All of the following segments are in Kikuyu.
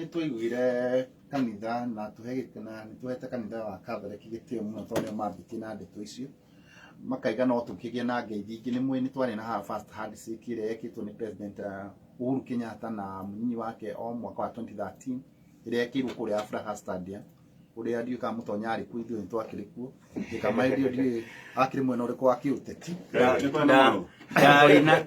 Nĩ twaiguire kanitha na tũhe na nĩ tũhete kanitha wa Catholic gĩtĩo mũno tondũ nĩo mambĩtie na ndeto icio makaiga no tũkĩgĩe na ngeithi ingĩ nĩ mwĩ nĩ twarĩ na haha first handshake ĩrĩa yekĩtwo nĩ President Uhuru Kenyatta na mũnyinyi wake o mwaka wa 2013 ĩrĩa yekĩirwo kũrĩa Afraha Stadium ũrĩa ndiũĩ kana Mũtonya arĩ kuo ithuĩ nĩ twakĩrĩ kuo gĩkama ndiũĩ ndiũĩ akĩrĩ mwena ũrĩkũ wa kĩũteti.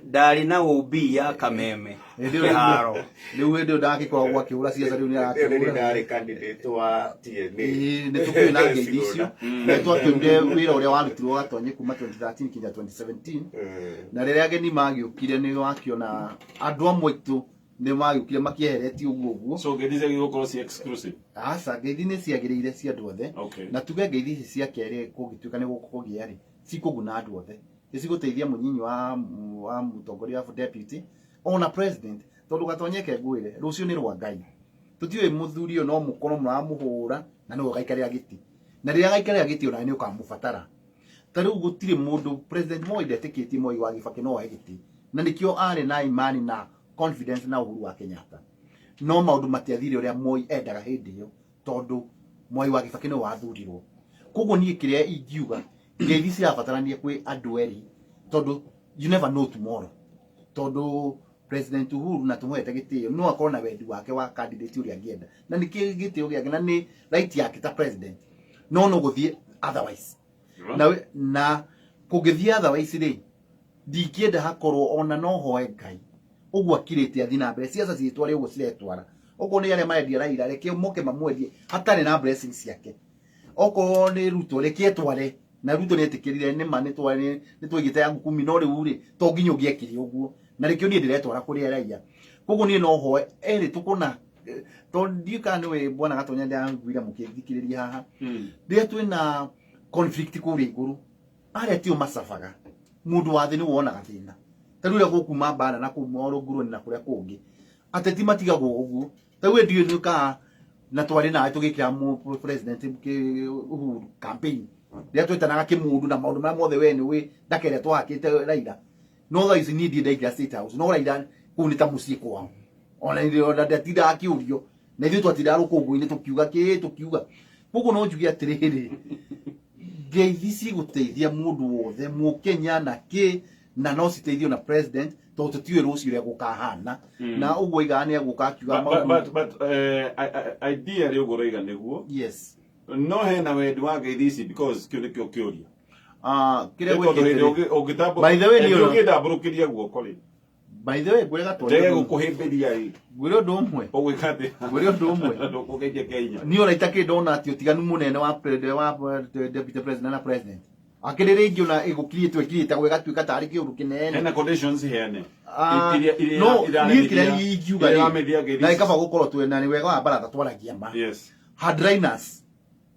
Ndarĩ na OB ya Kameme kĩharo. Rĩu hĩndĩ ĩyo ndagĩkoragwo akĩhũra ciaca, rĩu nĩ arakĩhũra. Ndarĩ candidate wa TNA. Ĩĩ, nĩ tũkĩũĩ na ngeithi icio na nĩ twakĩonire wĩra ũrĩa warutirwo Gatonye kuma 2013 nginya 2017, na rĩrĩa ageni magĩũkire nĩ wakĩona andũ amwe aitũ nĩ magĩũkire makĩeheretie ũguo ũguo. So ngeithi ciagĩrĩirwo gũkorwo ci exclusive? Aca, ngeithi nĩ ciagĩrĩire cia andũ othe. Na tuge ngeithi ici cia kerĩ kũngĩtuĩka nĩ gũkũgĩa rĩ, cikũguna andũ othe, nĩ cigũteithia mũnyinyi wa mũtongoria wa deputy ona president, tondũ Gatonyeke ngwĩre rũciũ nĩ rwa Ngai, tũtiũĩ mũthuri ũyũ no mũkorwo mũramũhũra na nĩwe ũgaikarĩra gĩtĩ, na rĩrĩa agaikarĩra gĩtĩ onawe nĩ ũkamũbatara. Ta rĩu gũtirĩ mũndũ, President Moi ndetĩkĩtie Moi wa Gĩbakĩ no oe gĩtĩ, na nĩkĩo arĩ na imani na confidence na Uhuru wa Kenyatta, no maũndũ matiathire ũrĩa Moi endaga hĩndĩ ĩyo tondũ Mwai wa Kibaki nĩwe wathurirwo. Koguo niĩ kĩrĩa ingiuga, ngeithi cirabatarania kwĩ andũ erĩ tondũ you never know tomorrow, tondũ President Uhuru na tũmũhete gĩtĩo no akorwo na wendi wake wa candidate ũrĩa angĩenda, na nĩ gĩtĩo gĩake na nĩ right yake ta president, no no gũthiĩ otherwise na kũngĩthiĩ otherwise rĩ, ndingĩenda hakorwo ona no hoe Ngai ũguo akirĩte athiĩ na mbere ciaca ciĩtware ũguo ciretwara. Okorwo nĩ arĩa marendia Raila, reke moke mamwendie hatarĩ na blessings ciake. Okorwo nĩ Ruto, reke etware na Ruto nĩ etĩkĩrire nĩ ma nĩ twaigĩte yangu kumi, no rĩu rĩ, to nginya ũngĩekire ũguo, na rĩkĩo niĩ ndĩretwara kũrĩ raia. Koguo niĩ no hoe erĩ tũkũna tondũ ndiũĩ kana nĩwe bwana Gatonya ndĩraiguire mũkĩthikĩrĩria haha rĩrĩa twĩna conflict kũrĩa igũrũ, arĩa tio macabaga mũndũ wa thĩ nĩ wonaga thĩna. Ta rĩu ũrĩa gũkuma mbara na kũu Orũngurũni na kũrĩa kũngĩ, ateti matigagwo ũguo. Ta rĩu ndiũĩ nĩ kana na twarĩ nawe tũgĩkĩra President Uhuru campaign rĩrĩa twetanaga kĩmũndũ na maũndũ marĩa mothe we nĩ wĩ ndaka ĩrĩa twahakĩte Raila, no thaa ici niĩ ndirĩ ndaingĩra State House, no Raila kũu nĩ ta mũciĩ kwao, ona ndatindaga akĩũrio na ithuĩ twatindaga rũkũngũ-inĩ tũkiuga kĩ tũkiuga. Koguo no njuge atĩrĩrĩ, ngeithi cigũteithia mũndũ wothe mũkenya na kĩ na no citeithio na president tondũ tũtiũĩ rũciũ ũrĩa gũkahana na ũguo aigaga nĩ egũka akiuga But, maũndũ. but ideally ũguo ũroiga nĩguo. Yes. No hena wendi wa ngeithi ici because kĩu nĩkĩo kĩũria. Ah, kĩrĩa Nĩ tondũ hĩndĩ gwĩkĩte ũngĩtambũ- By the way, niĩ hĩndĩ ona- ũngĩndambũrũkĩria guoko rĩ, By the way, ngwĩre Gatonya njage ũndũ- gũkũhĩmbĩria rĩ, ngwĩre ũndũ ũmwe. Ũgwĩka atĩa? Ngwĩre ũndũ ũmwe. Ndũkũgeithia kĩa hinya. Niĩ ona itakĩrĩ ndona atĩ ũtiganu mũnene wa deputy president na president akĩrĩ rĩngĩ ona ĩgũkirĩtwo ĩkirĩte gũgatuĩka tarĩ kĩũndũ kĩnene. Hena conditions heane. Ah, Iria no niĩ kĩrĩa ingiuga iria rĩ iramĩthia ngeithi na ici. ĩkaba gũkorwo twĩ na nĩ wega wa baratha twaragia ma. Hardliners,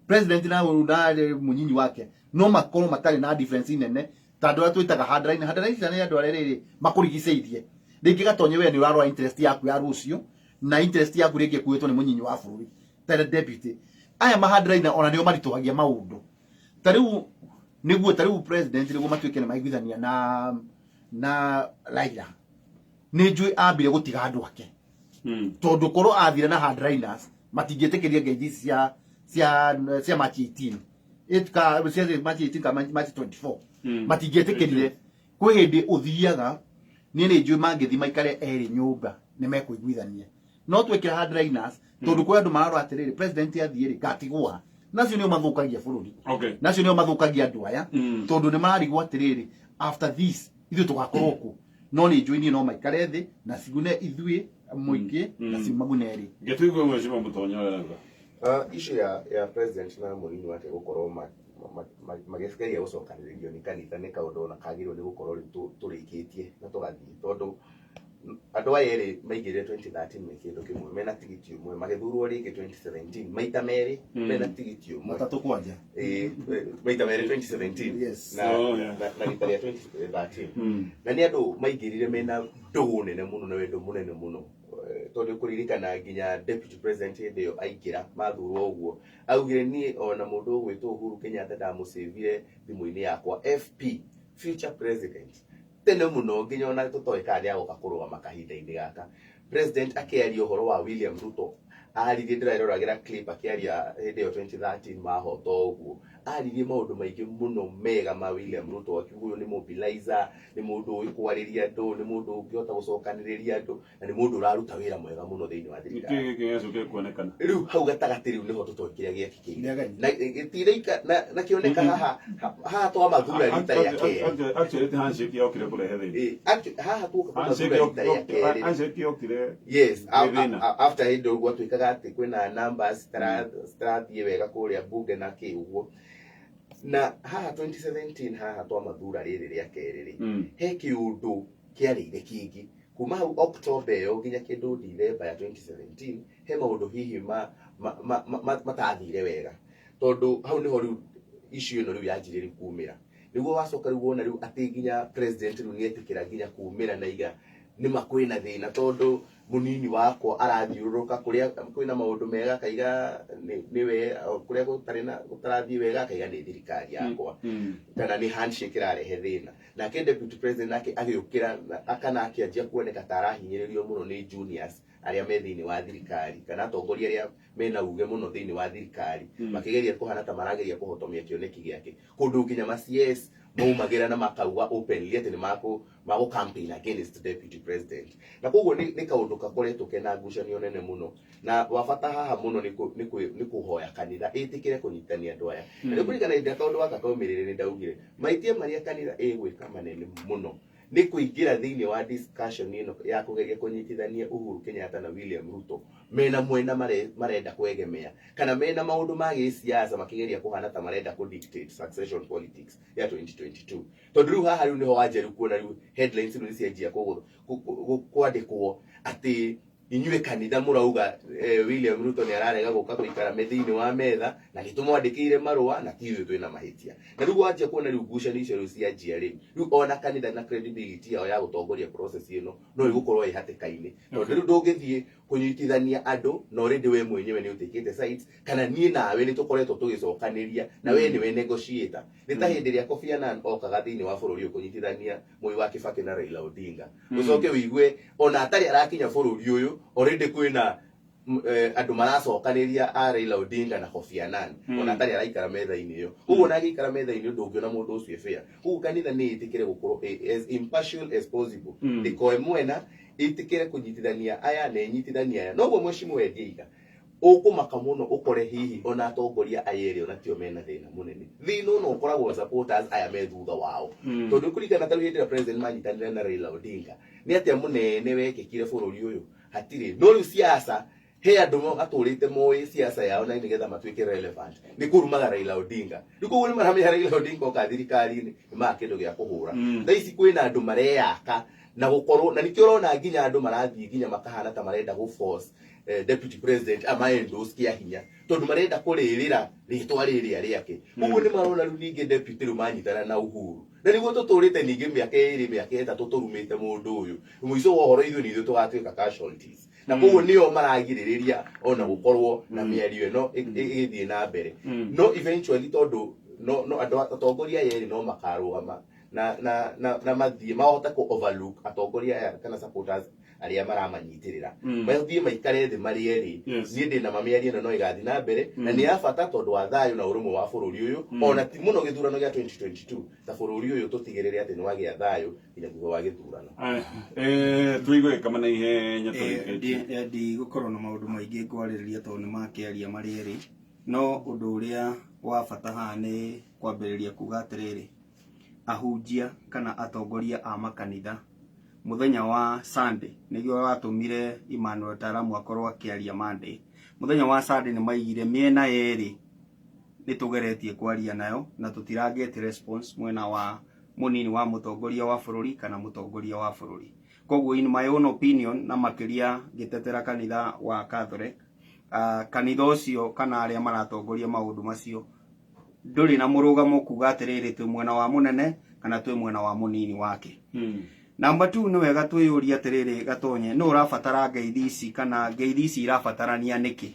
president na mũnyinyi wake no makorwo matarĩ na difference nene ta andũ arĩa twĩtaga hardliner. Hardliners nĩ andũ arĩa rĩrĩ makũrigicĩirie rĩngĩ Gatonye we nĩ ũrarora interest yaku ya rũciũ na interest yaku rĩngĩ ĩkuĩtwo nĩ mũnyinyi wa bũrũri ta deputy. Aya ma hardliner ona nĩo maritũhagia maũndũ. Ta rĩu nĩguo ta rĩu president nĩguo matuĩke nĩ maiguithania na Raila, nĩ njũĩ ambire gũtiga andũ ake tondũ korwo athire na hardliners matingĩtĩkĩria ngeithi cia March 18 It ka cia March 18 kana March 24. Matingĩtĩkĩrire. Kwĩ hĩndĩ ũthiaga, niĩ nĩ njũĩ mangĩthiĩ maikare erĩ nyũmba nĩ mekũiguithania, no twĩkĩra hardliners tondũ kwĩ andũ mararora atĩrĩrĩ, president athiĩ rĩ ngatigwo nacio nĩo mathũkagia bũrũri. Nacio nĩo mathũkagia andũ aya tondũ nĩ mararigwo atĩrĩrĩ, after this ithuĩ tũgakorwo kũ? No nĩ njũĩ niĩ no maikare thĩ na cigune ithuĩ mũingĩ na cimagune erĩ. Ngĩtuigue mheshimiwa Mũtonya ũrĩa arauga. Issue ya president na mũnini wake gũkorwo magĩgeria gũcokanĩrĩrio nĩ kanitha nĩ kaũndũ ona kagĩrĩirwo nĩ gũkorwo rĩu tũrĩkĩtie na tũgathiĩ, tondũ andũ aya erĩ maingĩrire 2013 me kĩndũ kĩmwe, mena tigiti ũmwe, magĩthurwo rĩngĩ 2017 maita merĩ mena tigiti ũmwe. Matatũ kwanja. Ĩĩ, maita merĩ 2017 na, na rita rĩa 2013 na nĩ andũ maingĩrire mena ndũgũ nene mũno na wendo mũnene mũno. Tondũ kũririkana nginya deputy president hĩndĩ ĩyo aingĩra mathurwo ũguo augire, "Niĩ ona mũndũ ũgwĩtwo Uhuru Kenyatta ndamũcĩvire thimũ-inĩ yakwa FP, future president," tene mũno nginya ona tũtoĩ kana nĩ agoka kũrũgama kahinda-inĩ gaka. President akĩaria ũhoro wa William Ruto. Aririe, ndĩreroragĩra clip akĩaria hĩndĩ ĩyo 2013 mahota ũguo, aririe maũndũ maingĩ mũno mega ma William Ruto, akiuga ũyũ nĩ mobilizer, nĩ mũndũ ũĩ kwarĩria andũ, nĩ mũndũ ũngĩhota gũcokanĩrĩria andũ, na nĩ mũndũ ũraruta wĩra mwega mũno thĩinĩ wa thirikari. Nĩkĩ gĩkĩ gĩacokire kuonekana? Rĩu hau gatagatĩ rĩu nĩho tũtoĩ kĩrĩa gĩekĩkĩire. Nĩagai. Na gĩtiraika na kĩoneka haha haha twamathura rita rĩa kerĩ. Actually ti handshake yokire kũrehe thĩna. Haha tuoka Handshake kũmathura rita rĩa kerĩ. Handshake yokire Yes, Thĩna. after hĩndĩ ũguo gwatuĩkaga atĩ kwĩna numbers citarathiĩ wega kũrĩa bunge na kĩ ũguo. Na haha 2017 haha twamathura rĩrĩ rĩa kerĩ rĩ, he kĩũndũ kĩarĩire kĩngĩ kuma hau October ĩyo nginya kĩndũ December ya 2017. He maũndũ hihi matathire wega, tondũ hau nĩho rĩu issue ĩno rĩu yanjirie rĩu kumĩra, nĩguo wacoka rĩu wona rĩu atĩ nginya president rĩu nĩetĩkĩra nginya kumĩra na iga nĩma kwĩna thĩna, tondũ mũnini wakwa arathiũrũrũka kũrĩa kwĩna maũndũ mega akaiga nĩwe, kũrĩa gũtarĩ na gũtarathiĩ wega akaiga nĩ thirikari yakwa kana nĩ handshake ĩrarehe thĩna. Nake deputy president nake agĩũkĩra akana akĩanjia kuoneka ta arahinyĩrĩrio mũno nĩ juniors arĩa me thĩinĩ wa thirikari kana atongoria arĩa mena uge mũno thĩinĩ wa thirikari, makĩgeria kũhana ta marageria kũhotomia kĩoneki gĩake, kũndũ nginya ma CS maumagĩra na makauga openly atĩ nĩ magũ campaign against deputy president. Na koguo nĩ kaũndũ gakoretwo kena ngucanio nene mũno, na wa bata haha mũno nĩ kũhoya kanitha ĩtĩkĩre kũnyitania andũ aya. Na nĩ kũririkana hĩndĩ ĩrĩa kaũndũ gaka kaumĩrĩire, nĩ ndaugire mahĩtia marĩa kanitha ĩgwĩka manene mũno nĩ kũingĩra thĩinĩ wa discussion ĩno ya kũgeria kũnyitithania Uhuru Kenyatta na William Ruto mena mwena marenda kwegemea kana mena maũndũ ma gĩsiasa, makĩgeria kũhana ta marenda kũ dictate succession politics ya 2022. Tondũ rĩu haha rĩu nĩho wanjia rĩu kuona rĩu headlines rĩu nĩcianjia kwandĩkwo atĩ inyuĩ kanitha mũrauga William Ruto nĩ ararega gũka gũikara me thĩinĩ wa metha, na nĩ tũmwandĩkĩire marũa, na ti ithuĩ twĩna mahĩtia. Na rĩu wanjia kuona rĩu ngucanio icio rĩu cianjia rĩu, rĩu ona kanitha na credibility yao ya gũtongoria process ĩno no ĩgũkorwo ĩ hatĩka-inĩ, tondũ rĩu ndũngĩthiĩ kũnyitithania andũ na already we mwenyewe nĩ ũtĩkĩte sides, kana niĩ nawe nĩ tũkoretwo tũgĩcokanĩria na we nĩwe negotiator. Nĩ ta hĩndĩ ĩrĩa Kofi Annan okaga thĩinĩ wa bũrũri ũyũ kũnyitithania Moi wa Kibaki na Raila Odinga, ũcoke ũigue ona atarĩ arakinya bũrũri ũyũ already kwĩna andũ maracokanĩria a Raila Odinga na Kofi Annan, ona atarĩ araikara metha-inĩ ĩyo. Ũguo ona agĩikara metha-inĩ ĩyo ndũngĩona mũndũ ũcio fair. Koguo kanitha nĩ ĩtĩkĩre gũkorwo as impartial as possible, ndĩkoe mwena, ĩtĩkĩre kũnyitithania aya na ĩnyitithania aya. Noguo mheshimiwa Ediaiga ũkũmaka mũno ũkore hihi ona atongoria aya erĩ ona tio mena thĩna mũnene. Thĩna ũno ũkoragwo supporters aya me thutha wao, tondũ kũringana ta rĩu hĩndĩ ĩrĩa president manyitanĩre na Raila Odinga, nĩ atĩa mũnene wekĩkire bũrũri ũyũ? Hatirĩ. No rĩu siasa, he andũ matũrĩte moĩ siasa yao na nĩgetha matuĩke relevant nĩ kũrumaga Raila Odinga. Rĩu koguo nĩ maramenya Raila Odinga oka thirikari-inĩ nĩ maga kĩndũ gĩa kũhũra. Thaa ici kwĩna andũ mareyaka na gũkorwo na nĩkĩo ũrona nginya andũ marathiĩ nginya makahana ta marenda gũ force deputy president ama endorse kĩa hinya, tondũ marenda kũrĩrĩra rĩtwa rĩrĩa rĩake. Ũguo nĩ marona rĩu ningĩ deputy rĩu manyitana na Uhuru, na nĩguo tũtũrĩte ningĩ mĩaka 2, mĩaka 3 tũrumĩte mũndũ ũyũ, mũico wa ũhoro ithuĩ nĩ ithuĩ tũgatuĩka casualties. Na koguo nĩo maragirĩrĩria ona gũkorwo na mĩario ĩno ĩgĩthiĩ na mbere. No eventually, tondũ no andũ atongoria aya erĩ no makarũgama na mathiĩ mahote kũ overlook atongoria aya kana supporters arĩa maramanyitĩrĩra, mathiĩ maikare thĩ marĩ erĩ. Niĩ ndĩna ma mĩario ĩno no ĩgathiĩ na mbere na nĩ ya bata tondũ wa thayũ na ũrũmwe wa bũrũri ũyũ, ona ti mũno gĩthurano gĩa 2022, ta bũrũri ũyũ tũtigĩrĩre atĩ nĩ wagĩa thayũ nginya thutha wa gĩthurano. Tũigue kama na ihenya tũrĩkĩtie. Ndigũkorwo na maũndũ maingĩ ngwarĩrĩria tondũ nĩ makĩaria marĩ erĩ, no ũndũ ũrĩa wa bata haha nĩ kwambĩrĩria kuga atĩrĩrĩ, ahunjia kana atongoria a makanitha mũthenya wa Sunday nĩguo watũmire Emmanuel Taramu akorwo akĩaria Monday. Mũthenya wa Sunday nĩ maigire mĩena yerĩ nĩ tũgeretie kwaria nayo na tũtira get response mwena wa mũnini wa mũtongoria wa bũrũri kana mũtongoria wa bũrũri. Koguo in my own opinion, na makĩria ngĩtetera kanitha wa Catholic, kanitha ũcio kana arĩa maratongoria maũndũ macio ndũrĩ na mũrũgamo kuga atĩrĩrĩ twĩ mwena wa mũnene kana twĩ mwena wa mũnini wake. Number 2, nĩ wega twĩyũrie atĩrĩrĩ, Gatonye, nũ ũrabatara ngeithi ici kana ngeithi ici irabatarania nĩkĩ?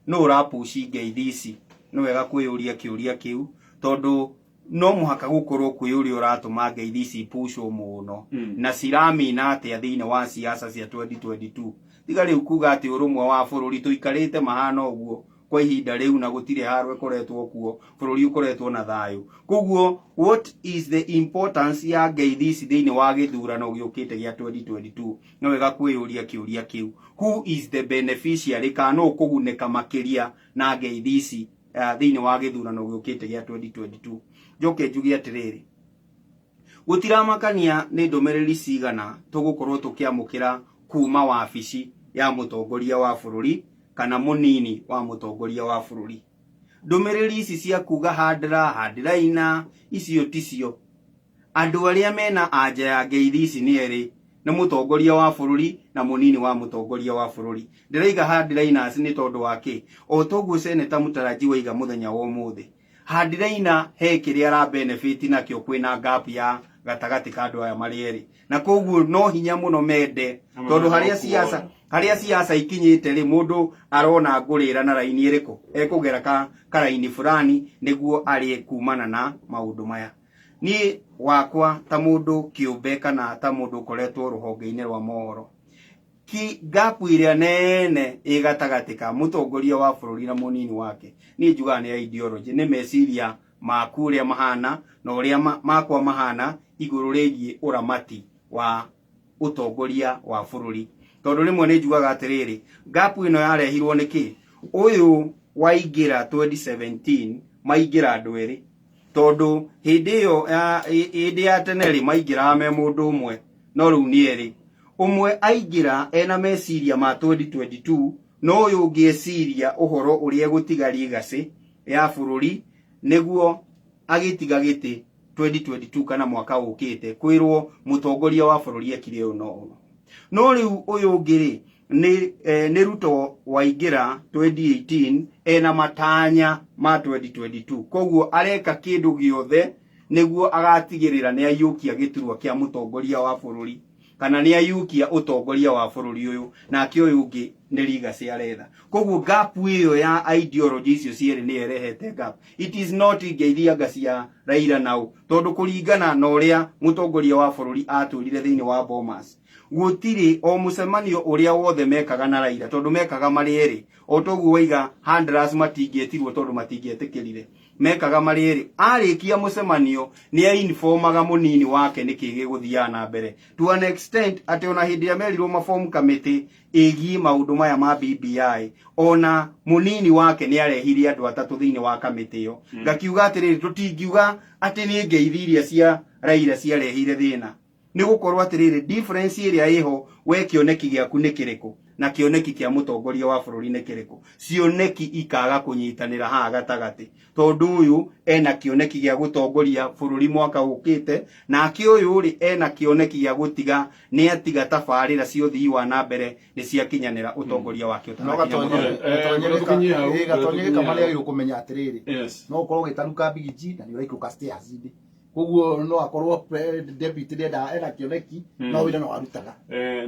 Nũ ũrapushi ngeithi ici? Nĩ wega kwĩyũria kĩũria kĩu, tondũ no mũhaka gũkorwo kwĩ ũrĩa ũratũma ngeithi ici ipushwo mũno, na ciramina atĩa thĩinĩ wa siasa cia 2022. Tiga rĩu kuga atĩ ũrũmwe wa bũrũri tũikarĩte mahana ũguo kwa ihinda rĩu na gũtirĩ haro ĩkoretwo kuo, bũrũri ũkoretwo na thayũ. Koguo what is the importance ya ngeithi ici thĩinĩ wa gĩthurano gĩũkĩte gĩa 2022? No wega kwĩyũria kĩũria kĩu. Who is the beneficiary, kana nũ ũkũgunĩka makĩria na ngeithi ici thĩinĩ wa gĩthurano gĩũkĩte gĩa 2022? Njoke njuge atĩrĩrĩ, gũtiramakania nĩ ndũmĩrĩri cigana tũgũkorwo tũkĩamũkĩra kuma wabici ya mũtongoria wa bũrũri kana mũnini wa mũtongoria wa bũrũri. Ndũmĩrĩri ici cia kuga handra handiraina icio ticio. Andũ arĩa mena anja ya ngeithi ici nĩ erĩ, nĩ mũtongoria wa bũrũri na mũnini wa mũtongoria wa bũrũri. Ndĩraiga handirainers nĩ tondũ wa kĩ? O toguo Seneta Mũtaraji waiga mũthenya wa ũmũthĩ, handiraina he kĩrĩa ara benefit nakĩo, kwĩna gap ya gatagatĩ ka andũ aya marĩ erĩ, na koguo no hinya mũno mende, tondũ harĩa siasa harĩa siasa ikinyĩte rĩ, mũndũ arona ngũrĩra na raini ĩrĩkũ ekũgera ka karaini fulani nĩguo arĩe kumana na maũndũ maya. Niĩ wakwa ta mũndũ kĩũmbe kana ta mũndũ ũkoretwo rũhonge-inĩ rwa mohoro, ki gap ĩrĩa nene ĩ gatagatĩ ka mũtongoria wa bũrũri na mũnini wake, niĩ njugaga nĩ ideology, nĩ meciria maku ũrĩa mahana na ũrĩa makwa mahana igũrũ rĩgiĩ ũramati wa ũtongoria wa bũrũri. Tondũ rĩmwe nĩ njugaga atĩrĩrĩ, gap ĩno yarehirwo nĩ kĩ? Ũyũ waingĩra 2017 maingĩra andũ erĩ, tondũ hĩndĩ ĩyo hĩndĩ ya tene rĩ, maingĩraga me mũndũ ũmwe, no rĩu nĩ erĩ. Ũmwe aingĩra ena meciria ma 2022, no ũyũ ũngĩ eciria ũhoro ũrĩa egũtiga legacy ya bũrũri nĩguo agĩtiga gĩtĩ 2022 kana mwaka ũkĩte kwĩrwo mũtongoria wa bũrũri ekire ũũ na ũũ. No rĩu ũyũ ũngĩ rĩ, nĩ Ruto waingĩra 2018 ena matanya ma 2022, koguo areka kĩndũ gĩothe nĩguo agatigĩrĩra nĩ aiyũkia gĩturwa kĩa mũtongoria wa bũrũri kana nĩ aiyũkia ũtongoria wa bũrũri ũyũ, nake ũyũ ũngĩ nĩ legacy aretha. Koguo gap ĩyo ya ideology icio cierĩ nĩyo ĩrehete gap. It is not ngeithi anga cia Raila nao, tondũ kũringana na ũrĩa mũtongoria wa bũrũri atwĩrire thĩinĩ wa Bomas, gũtirĩ o mũcemanio ũrĩa wothe mekaga na Raila, tondũ mekaga marĩ erĩ. O toguo waiga handlers matingĩetirwo tondũ matingĩetĩkĩrire, mekaga marĩ erĩ. Arĩkia mũcemanio nĩ ainformaga mũnini wake nĩkĩ gĩgũthiaga na mbere, to an extent atĩ ona hĩndĩ ĩrĩa merirwo maform committee ĩgiĩ maũndũ maya ma BBI, ona mũnini wake nĩ arehire andũ atatũ thĩinĩ wa kamĩtĩ ĩyo. Ngakiuga atĩrĩrĩ, tũtingiuga atĩ nĩ ngeithi iria cia Raila ciarehire thĩna, nĩ gũkorwo atĩrĩrĩ, difference ĩrĩa ĩho, we kĩoneki gĩaku nĩ kĩrĩkũ na kĩoneki kĩa mũtongoria wa bũrũri nĩ kĩrĩkũ? Cioneki ikaga kũnyitanĩra haha gatagatĩ, tondũ ũyũ ena kĩoneki gĩa gũtongoria bũrũri mwaka ũkĩte, nake ũyũ rĩ ena kĩoneki gĩa gũtiga nĩ atiga tabarĩra cia ũthii wa na mbere nĩ ciakinyanĩra ũtongoria wake no ũtanakinya mũthia. Tũkinyie hau, Gatonye tũkinyie gĩkama hau. nĩ agĩrĩirwo kũmenya atĩrĩrĩ, no ũkorwo ũgĩtanuka mbigiji na nĩ ũraikũrũka stairs-inĩ, koguo no akorwo deputy ndenda ena kĩoneki, no wĩra no arutaga.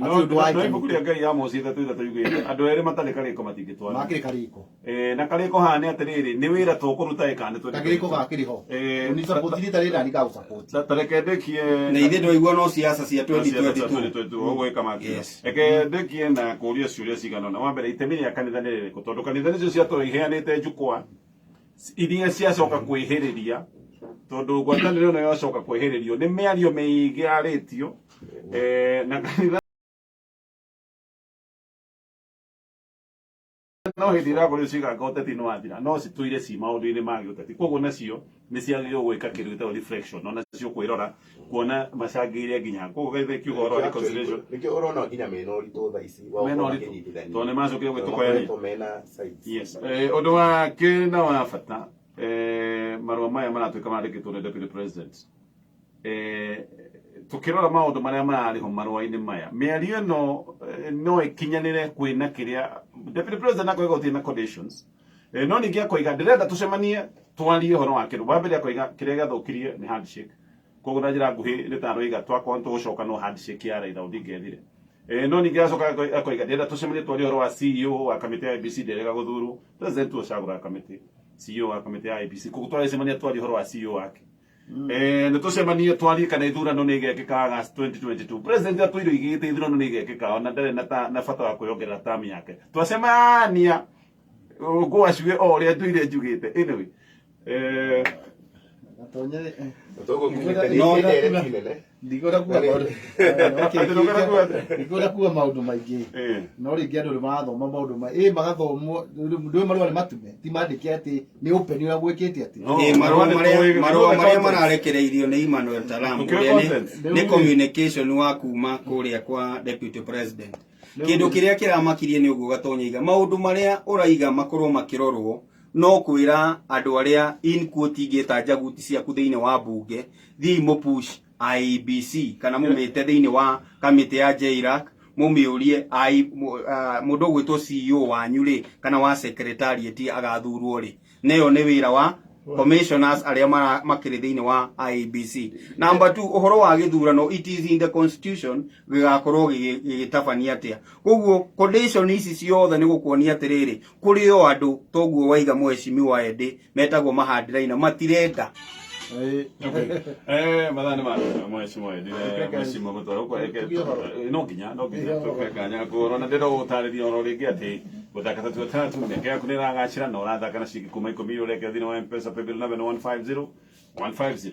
No Hatirĩ ũndũ wa no ibuku rĩa Ngai ya Mose ithatũ ithatũ yugĩte andũ erĩ matarĩ karĩko matingĩtwarana. Makĩrĩ karĩko. Na karĩko haha nĩ atĩrĩrĩ, nĩ wĩra tũkũruta ĩ kana nĩ kagĩrĩko gakĩrĩ ho ni support ni tarĩ ndani ga gũsupport. Ta reke ndĩkie Na ithe ndwaigua no siasa cia 2022. Ũguo ĩka. Yes. Reke ndĩkie na kũria ciũria cigana ũna. Wa mbere, itemi rĩa kanitha nĩ rĩrĩkũ? Tondũ kanitha nĩcio ciatũra iheanĩte njukwa iria ciacoka kwĩhĩrĩria, tondũ ngwatanĩro ĩno yacoka kwĩhĩrĩrio nĩ mĩario mĩingĩ yarĩtio na kanitha no hĩndĩ ĩrakorirwo ciganga ũteti nĩ wathira, no citũire ci maũndũ-inĩ ma gĩũteti, koguo nacio nĩ ciagĩrĩirwo gwĩka kĩndũ gĩtagwo reflection, ona nacio kwĩrora kuona macangĩire nginya koguo kanitha ikiuga ũhoro wa reconciliation. Nĩkĩo ũrona nginya mena ũritũ thaa ici wa Mena gũkorwo ũritũ. makĩnyitithania. Tondũ nĩ macokire Tondũ gwĩtũkayania. makoretwo mena sides. Yes. Ũndũ wa kerĩ na wa bata, marũa maya maratuĩka mandĩkĩtwo nĩ deputy president. Tukĩrora maũndũ marĩa mararĩ ho marũa-inĩ maya, mĩario ĩno no ĩkinyanĩre kwĩna kĩrĩa deputy president akoiga gũtirĩ na conditions. No ningĩ akoiga ndĩrenda tũcemanie twarie ũhoro wa kĩndũ wa mbere, akoiga kĩrĩa gĩathũkirie nĩ handshake, koguo na njĩra nguhĩ nĩ ta aroiga twakorwo nĩtũgũcoka no handshake ya Raila Odinga ĩthire. No ningĩ acoka akoiga ndĩrenda tũcemanie twarie ũhoro wa CEO wa kamĩtĩ ya IEBC nderega gũthurwo. President ũcagũraga kamĩtĩ, CEO wa kamĩtĩ ya IEBC, koguo twaracemania twarie ũhoro wa CEO wake. Nä tå cemanie twarie kana ithurano nä igekĩka August 2022. President atwire oigĩte ithurano nä igekĩka, ona ndarĩ na bata wa kwĩongerera term yake. Twacemania ngwacue o ũrĩa ndũire njugĩte. Anyway, Gatonye. Toguo No, ndereti nene. Ndigwenda kuga maũndũ. Atĩ ndũkwenda kuga atĩa? Ndigwenda kuga maũndũ maingĩ. No rĩngĩ andũ nĩ marathoma maũndũ ma ĩ magathomwo ndũĩ marũa nĩ matume ti mandĩke atĩ nĩ open ũrĩa gwĩkĩte atĩ. No, Ĩ, marũa nĩ marĩa tũĩ- marũa nĩ marĩa content. mararekereirio nĩ Emmanuel Talam Tũkĩoe ũrĩa content. nĩ communication wa kuma kũrĩa kwa deputy president. Kĩndũ kĩrĩa kĩramakirie nĩ ũguo Gatonya iga maũndũ marĩa ũraiga makorwo makĩrorwo no kwĩra andũ arĩa in quote ingĩta njaguti ciaku thĩinĩ wa mbunge thiĩi mũpush IEBC kana mũmĩte thĩinĩ wa kamĩtĩ ya JLAC mũmĩũrie mũndũ ũgwĩtwo CEO wanyu rĩ kana wa secretariat agathurwo rĩ, neyo nĩ wĩra wa commissioners arĩa makĩrĩ thĩinĩ wa IEBC. Number 2, ũhoro wa gĩthurano, it is in the constitution gĩgakorwo gĩgĩtabania atĩa. Koguo condition ici ciothe nĩ gũkuonia atĩrĩrĩ, kũrĩ o andũ toguo waiga mheshimiwa Eddie metagwo mahandiraina matirenda. Okay. Mathaa nĩ ma mheshimiwa Eddie na mheshimiwa Mũtwara ũkwa no nginya tũke kanya ngũrwo na ndĩrenda gũtarĩria oro rĩngĩ atĩ gũthaka tatu tatu mĩaka yaku nĩ ĩragacĩra na ũrathaka na ciringi kuma 10 ũrekĩra thĩinĩ wa M-Pesa paybill number nĩ 150 150.